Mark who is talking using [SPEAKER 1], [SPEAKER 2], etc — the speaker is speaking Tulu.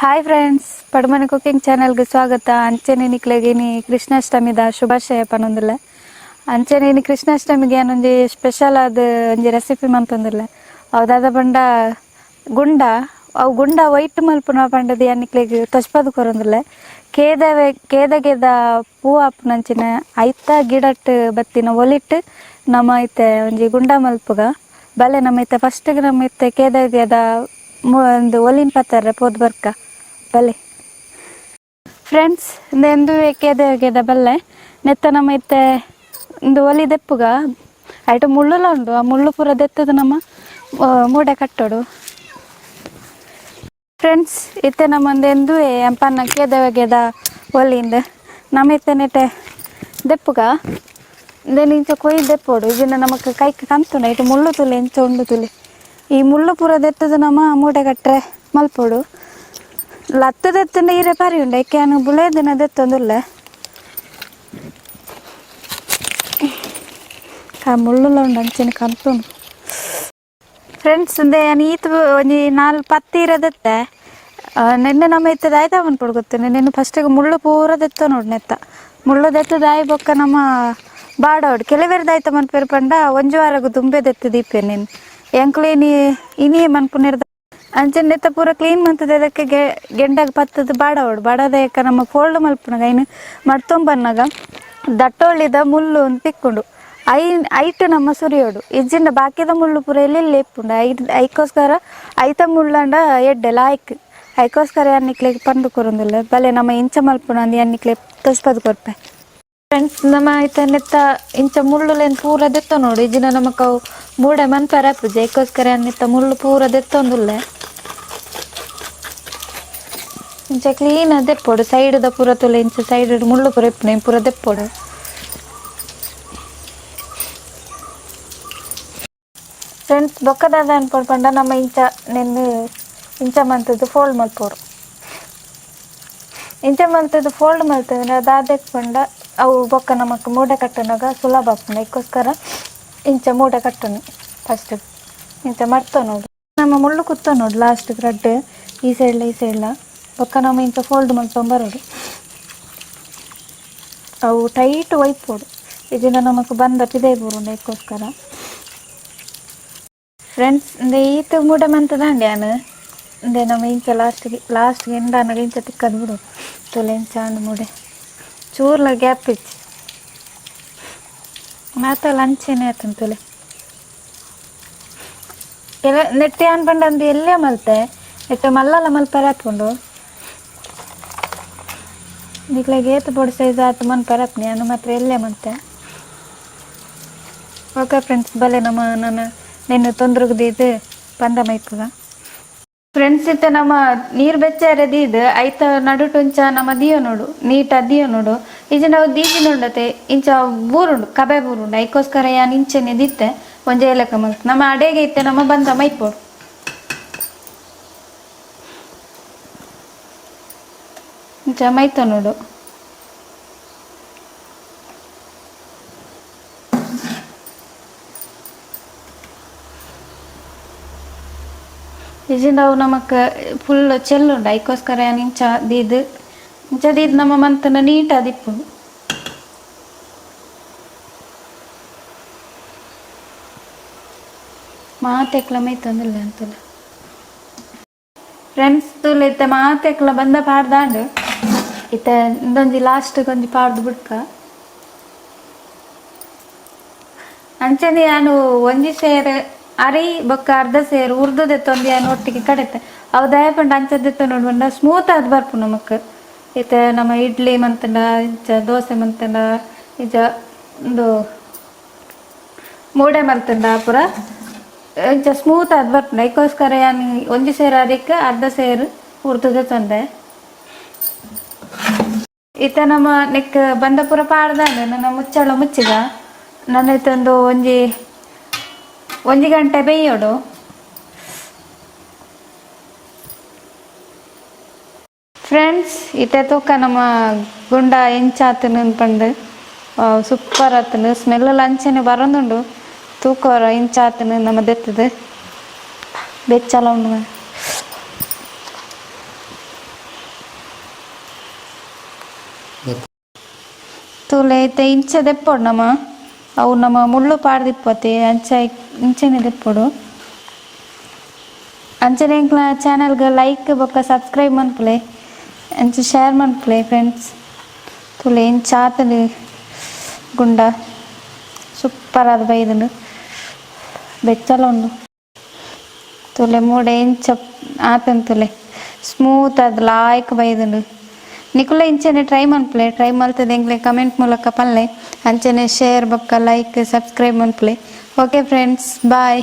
[SPEAKER 1] Hi friends, ಪಡಮನೆ cooking ಚಾನೆಲ್ಗೆ ಸ್ವಾಗತ. ಅಂಚನೆ ನಿಕ್ಲೆಗ್ ಇನಿ ಕೃಷ್ಣಾಷ್ಟಮಿದ ಶುಭಾಶಯ ಪನೊಂದುಲ್ಲೆ. ಅಂಚನೆ ಇನಿ ಕೃಷ್ಣಾಷ್ಟಮಿಗೆ ಏನೊಂಜಿ ಸ್ಪೆಷಲ್ ಆದ್ ಒಂಜಿ ರೆಸಿಪಿ ಮಂತೊಂದುಲ್ಲೆ. ಅವು ದಾದ ಪಂಡ ಗುಂಡ. ಅವು ಗುಂಡ ವೈಟ್ ಮಲ್ಪುನ ಪಂಡದ್ ಯಾನ್ ನಿಕ್ಲೆಗ್ ತೊಜ್ಪಾದ್ ಕೊರೊಂದುಲ್ಲೆ. ಕೇದವೆ ಕೇದಗೆದ ಪೂ ಆಪುನಂಚಿನ ಐತ ಗಿಡಟ್ ಬತ್ತಿನ ಒಲಿಟ್ ನಮ ಇತ್ತೆ ಒಂಜಿ ಗುಂಡ ಮಲ್ಪುಗ ಬಲೆ. ನಮ್ಮ ಇತ್ತೆ ಫಸ್ಟ್ಗೆ ನಮ್ಮ ಇತ್ತೆ ಕೇದಗೆದ ಒಂದು ಒಲಿನ್ ಪತ್ತರೆ ಪೋದು ಬರ್ಕ ಬಲೆ. ಫ್ರೆಂಡ್ಸ್, ಇಂದು ಕೇದಗೆದ ಬಲ್ಲೆ ನೆತ್ತ ನಮ್ಮ ಇತ್ತೆ ಇಂದು ಒಲಿ ದೆಪ್ಪುಗ. ಐಟ ಮುಳ್ಳುಲ ಉಂಡು, ಆ ಮುಳ್ಳು ಪೂರ ದೆತ್ತದ ನಮ್ಮ ಮೂಡೆ ಕಟ್ಟೋಡು. ಫ್ರೆಂಡ್ಸ್, ಇತ್ತೆ ನಮ್ಮೊಂದು ಎಂದುವೆ ಪನ್ನ ಕೇದಗೆದ ಒಲಿಂದ ನಮ್ಮ ಇತ್ತೆ ನೆಟೆ ದೆಪ್ಪುಗ. ಇಂದೆನ್ ಇಂಚ ಕೊಯ್ ದೆಪ್ಪೋಡು. ಇಜಿಂಡ ನಮಕ್ ಕೈಕ್ ಕಂತುಂಡು. ಐಟ್ ಮುಳ್ಳು ತುಲೆ ಇಂಚ ಉಂಡು ತುಲೆ. ಈ ಮುಳ್ಳು ಪೂರ ದೆತ್ತದ ನಮ್ಮ ಮೂಟೆ ಕಟ್ಟರೆ ಮಲ್ಪೋಡು. ಲತ್ತು ದೆತ್ತುಂಡ ಈರೆ ಪರಿ ಉಂಡು. ಐಕೆ ಯಾನ್ ಬುಳೆದಿನ ದೆತ್ತೊಂದುಲ್ಲೆ. ಆ ಮುಳ್ಳುಲ ಉಂಡು, ಅಂಚನೆ ಕಂತುಂಡು. ಫ್ರೆಂಡ್ಸ್, ಇಂದೆ ಯಾನ್ ಈತ್ ಒಂಜಿ ನಾಲ್ ಪತ್ತ್ ಈರೆ ದೆತ್ತೆ. ನೆನ್ನೆ ನಮ್ಮ ಇತ್ತೆ ದಾಯ್ತ ಮನ್ಪೊಡು ಗೊತ್ತುಂಡು? ನೆನ್ನೆ ಫಸ್ಟಿಗೆ ಮುಳ್ಳು ಪೂರ ದೆತ್ತ ನೋಡು. ನೆತ್ತ ಮುಳ್ಳು ದೆತ್ತದಾಯಿ ಬೊಕ್ಕ ನಮ್ಮ ಬಾಡೋಡು. ಕೆಲವೇರು ದಾಯ್ತ ಮನ್ಪೆರ್ ಪಂಡ ಒಂಜಿ ವಾರಗ್ ದುಂಬೆ ದೆತ್ತು ದೀಪೆರ್. ನೆನ್ ಎಂಕ್ಲು ಇನಿ ಇನಿಯೇ ಮನ್ಪುನೆರ್ದ ಅಂಚನೆ ನೆತ್ತ ಪೂರ ಕ್ಲೀನ್ ಮಂತುದು ಅದಕ್ಕೆ ಗೆಂಡಗ್ ಪತ್ತದು ಬಾಡೋಡು. ಬಾಡೋದಕ್ಕ ನಮ್ಮ ಫೋಲ್ಡ್ ಮಲ್ಪುನಗ ಐನ್ ಮಡ್ತೊಂಬನ್ನಗ ದಟ್ಟೊಳ್ಳಿದ ಮುಳ್ಳು ಒಂದು ತಿಕ್ಕುಂಡು. I ಐಟ್ ನಮ್ಮ ಸುರಿಯೋಡು. ಇಜ್ಜಿಂಡ ಬಾಕಿದ ಮುಳ್ಳು ಪೂರ ಎಲ್ಲೆಲ್ಲಿ ಇಪ್ಪುಂಡು. I ಐಕೋಸ್ಕರ ಐತ ಮುಳ್ಳಂಡ ಎಡ್ಡೆ ಲಾಯ್ಕ್. ಐಕೋಸ್ಕರ ಯಾನ್ ನಿಕ್ಲೆಗ್ ಪಂದ್ ಕೊರೊಂದುಲ್ಲೆ. ಬಲೆ ನಮ್ಮ ಇಂಚ ಮಲ್ಪುನ ಅಂದ್ ಯಾನ್ ನಿಕ್ಲೆಗ್ ತೋಜ್ಪಾದ್ ಕೊರ್ಪೆ. ಫ್ರೆಂಡ್ಸ್, ನಮ್ಮ ಐತ ನೆತ್ತ ಇಂಚ ಮುಳ್ಳುಲೆನ್ ಪೂರ ದೆತ್ತ ನೋಡು. ಇಜ್ಜಿಂಡ ನಮಕ್ ಅವು ಮೂಡೆ ಮನ್ಪೆರೆ ಆಪುಜಿ. ಐಕೋಸ್ಕರ ಯಾನ್ ನೆತ್ತ ಮುಳ್ಳು ಪೂರ ದೆತ್ತೊಂದುಲ್ಲೆ. ಇಂಚ ಕ್ಲೀನ್ ದೆಪ್ಪೊಡು. ಸೈಡ್ದ ಪೂರ ತುಲೆ, ಇಂಚ ಸೈಡ್ ಮುಳ್ಳು ಪೂರ ಇಪ್ಪುನ ಪೂರ ದೆಪ್ಪೊಡು. ಫ್ರೆಂಡ್ಸ್, ಬೊಕ್ಕದಾದ ಅನ್ಪೊಡು ಪಂಡ ನಮ್ಮ ಇಂಚ ನೆನ್ನೆ ಇಂಚ ಮಂತದ್ದು ಫೋಲ್ಡ್ ಮಲ್ಪೊಡು. ಇಂಚ ಮಲ್ತದ್ದು ಫೋಲ್ಡ್ ಮಲ್ತಂದ್ರೆ ಅದಾದಕ್ಕೆ ಪಂಡ ಅವು ಬೊಕ್ಕ ನಮಕ್ ಮೂಡೆ ಕಟ್ಟುನಾಗ ಸುಲಭ ಆಪುಂಡು. ಐಕ್ಕೋಸ್ಕರ ಇಂಚ ಮೂಡೆ ಕಟ್ಟುನು. ಫಸ್ಟ್ ಇಂಚ ಮಡ್ತ ನೋಡು. ನಮ್ಮ ಮುಳ್ಳು ಕುತ್ತ ನೋಡು ಲಾಸ್ಟ್ ರಡ್ಡ್ ಈ ಸೈಡ್ಲ ಈ ಸೈಡ್ಲ. ಬೊಕ್ಕ ನಮ್ಮ ಇಂಚ ಫೋಲ್ಡ್ ಮಲ್ತೊಂಬರೋಡು. ಅವು ಟೈಟ್ ಒಯ್ಪೊಡು. ಇದನ್ನ ನಮಕ್ ಬಂದ ಪಿದೈ ಬೂರುಂಡು. ಐಕ್ಕೋಸ್ಕರ ಫ್ರೆಂಡ್ಸ್, ಇಂದೆ ಈತ್ ಮೂಡೆ ಮಂತದಾಂಡ್ ಯಾನ್. ಇಂದೆ ನಮ್ಮ ಇಂಚ ಲಾಸ್ಟ್ಗೆ ಲಾಸ್ಟ್ಗೆ ಎಂಡಾನಗ ಇಂಚ ತಿಕ್ಕದ್ ಬಿಡು. ತೋಲೆ ಇಂಚ ಆಂಡ್ ಮೂಡೆ. ಚೂರ್ಲ ಗ್ಯಾಪ್ ಇಜ್ಜಿ. ಮಾತಲ್ಲ ಅಂಚೆನೆ ಆತುಂಡು ತೋಲೆ. ಕೆಲ ನೆಟ್ಟ್ ಯಾನ್ ಪಂಡ ಅಂದು ಎಲ್ಲೇ ಮಲ್ತೆ. ನೆಟ್ಟ್ ಮಲ್ಲಲ ಮಲ್ಪೆರೆ ಆಪುಂಡು. ನಿಕ್ಲೆಗ್ ಏತ್ ಬೋಡು ಸೈಜ್ ಆತ್ ಮನ್ಪೆರೆ ಆಪುಂಡು. ಯಾನ್ ಮಾತ್ರ ಎಲ್ಲೆ ಮಲ್ತೆ. ಓಕೆ ಫ್ರೆಂಡ್ಸ್, ಬಲೆ ನಮ್ಮ ನನ ನೆನ್ನೆ ತೊಂದ್ರಗ್ ದೀದ್ ಪಂದ ಮೈಪುಗ. ಫ್ರೆಂಡ್ಸ್, ಇತ್ತೆ ನಮ್ಮ ನೀರು ಬೆಚ್ಚಾರೆ ದೀದ್ ಐತ ನಡುಟುಂಚ ನಮ್ಮ ದಿಯೋ ನೋಡು, ನೀಟ ದಿಯೋ ನೋಡು. ಇಜ್ಜಿಂಡ ಅವು ದೀಜಿನ ಉಂಡತೆ ಇಂಚ ಬೂರುಂಡು, ಕಬೆ ಬೂರುಂಡು. ಐಕೋಸ್ಕರ ಯಾನ್ ಇಂಚೆನೆ ದಿತ್ತೆ. ಒಂಜೇ ಲೆಕ್ಕ ಮಲ್ತ್ ನಮ್ಮ ಅಡೆಗೆ ಇತ್ತೆ ನಮ್ಮ ಬಂದ ಮೈಪೊಡು. ಇಂಚ ಮೈತ ನೋಡು. ಇಜ್ಜಿಂಡ ಅವು ನಮಕ್ ಫುಲ್ ಚೆಲ್ಲುಂಡು. ಐಕೋಸ್ಕರ ಯಾನ್ ಇಂಚ ದೀದ್ ಇಂಚ ದೀದ್ ನಮ್ಮ ಮಂತನ ನೀಟ್ ಆದಿಪ್ಪುಂಡು. ಮಾತೆಕ್ಲ ಮೈತೊಂದುಲ್ಲೆ ಅಂತಲ್ಲ. ಫ್ರೆಂಡ್ಸ್, ತೂಲೆ ಇತ್ತೆ ಮಾತೆಕ್ಲ ಬಂದ ಪಾಡ್ದಾಂಡ್. ಇತ್ತೆ ಇಂದೊಂಜಿ ಲಾಸ್ಟ್ ಒಂಜಿ ಪಾಡ್ದು ಬುಡ್ಕ. ಅಂಚನೆ ಯಾನು ಒಂಜಿ ಸೇರ್ ಅರಿ ಬೊಕ್ಕ ಅರ್ಧ ಸೇರು ಉರ್ದು ದೆತ್ತೊಂದು ಯಾನ್ ಒಟ್ಟಿಗೆ ಕಡೆತೆ. ಅವು ದಾಯೆ ಪಂಡ ಅಂಚ ದೆತ್ತೊಂದು ಪಂಡ ಸ್ಮೂತ್ ಆದ್ ಬರ್ಪು ನಮಕ್. ಇತ್ತೆ ನಮ್ಮ ಇಡ್ಲಿ ಮಂತಂಡ, ಇಂಚ ದೋಸೆ ಮಂತಂಡ, ಇಂಚ ಉಂದು ಮೂಡೆ ಮಲ್ತಂಡ ಪೂರ ಇಂಚ ಸ್ಮೂತ್ ಆದ್ ಬರ್ಪುಂಡು. ಐಕೋಸ್ಕರ ಯಾನ್ ಒಂಜಿ ಸೇರು ಅರಿಕ್ ಅರ್ಧ ಸೇರು ಉರ್ದು ದೆತ್ತೊಂದೆ. ಇತ್ತೆ ನಮ್ಮ ನೆಕ್ ಬಂದ ಪೂರ ಪಾಡ್ದಾಂಡ್. ನನ್ನ ಮುಚ್ಚಳ ಮುಚ್ಚಿದ. ನನ್ನ ಇತ್ತೊಂದು ಒಂಜಿ ಒಂಜಿ ಗಂಟೆ ಬೇಯೋಡು. ಫ್ರೆಂಡ್ಸ್, ಇತ್ತೆ ತೂಕ ನಮ್ಮ ಗುಂಡ ಎಂಚ ಆತುಂಡು ಪಂದ್. ಸೂಪರ್ ಆತುಂಡು. ಸ್ಮೆಲ್ ಅಂಚನೆ ಬರೊಂದುಂಡು. ತೂಕೋರ ಇಂಚ ಆತುಂಡು ನಮ್ಮ ದೆತ್ತದು. ಬೆಚ್ಚಲ ಉಂಡು. ತೂಲೆ, ಇತ್ತೆ ಇಂಚ ದೆಪ್ಪೊಡು ನಮ. ಅವು ನಮ್ಮ ಮುಳ್ಳು ಪಾಡ್ದಿಪ್ಪತೆ, ಅಂಚ ಇಂಚನೆ ದೆಪ್ಪೊಡು. ಅಂಚನೆ ಎಂಕ್ಲ ಚಾನಲ್ಗೆ ಲೈಕ್ ಬೊಕ್ಕ ಸಬ್ಸ್ಕ್ರೈಬ್ ಮನ್ಪುಲೆ, ಅಂಚ ಶೇರ್ ಮನ್ಪುಲೆ ಫ್ರೆಂಡ್ಸ್. ತೂಲೆ, ಇಂಚ ಆತುಂಡು ಗುಂಡ. ಸೂಪರ್ ಆದ್ ಬೈದುಂಡು, ಬೆಚ್ಚಲ ಉಂಡು. ತೂಲೆ, ಮೂಡೆ ಇಂಚ ಆತುಂಡು. ತೂಲೆ, ಸ್ಮೂತ್ ಆದ್ ಲಾಯ್ಕ್ ಬೈದುಂಡು. ನಿಕುಲ ಇಂಚನೆ ಟ್ರೈ ಮನ್ಪುಲೆ. ಟ್ರೈ ಮಲ್ತದ ಎಂಕ್ಲೆ ಕಮೆಂಟ್ ಮೂಲಕ ಪನ್ಲೆ. ಅಂಚನೆ ಶೇರ್ ಬೊಕ್ಕ ಲೈಕ್, ಸಬ್ಸ್ಕ್ರೈಬ್ ಮನ್ಪುಲೆ. Okay friends, bye.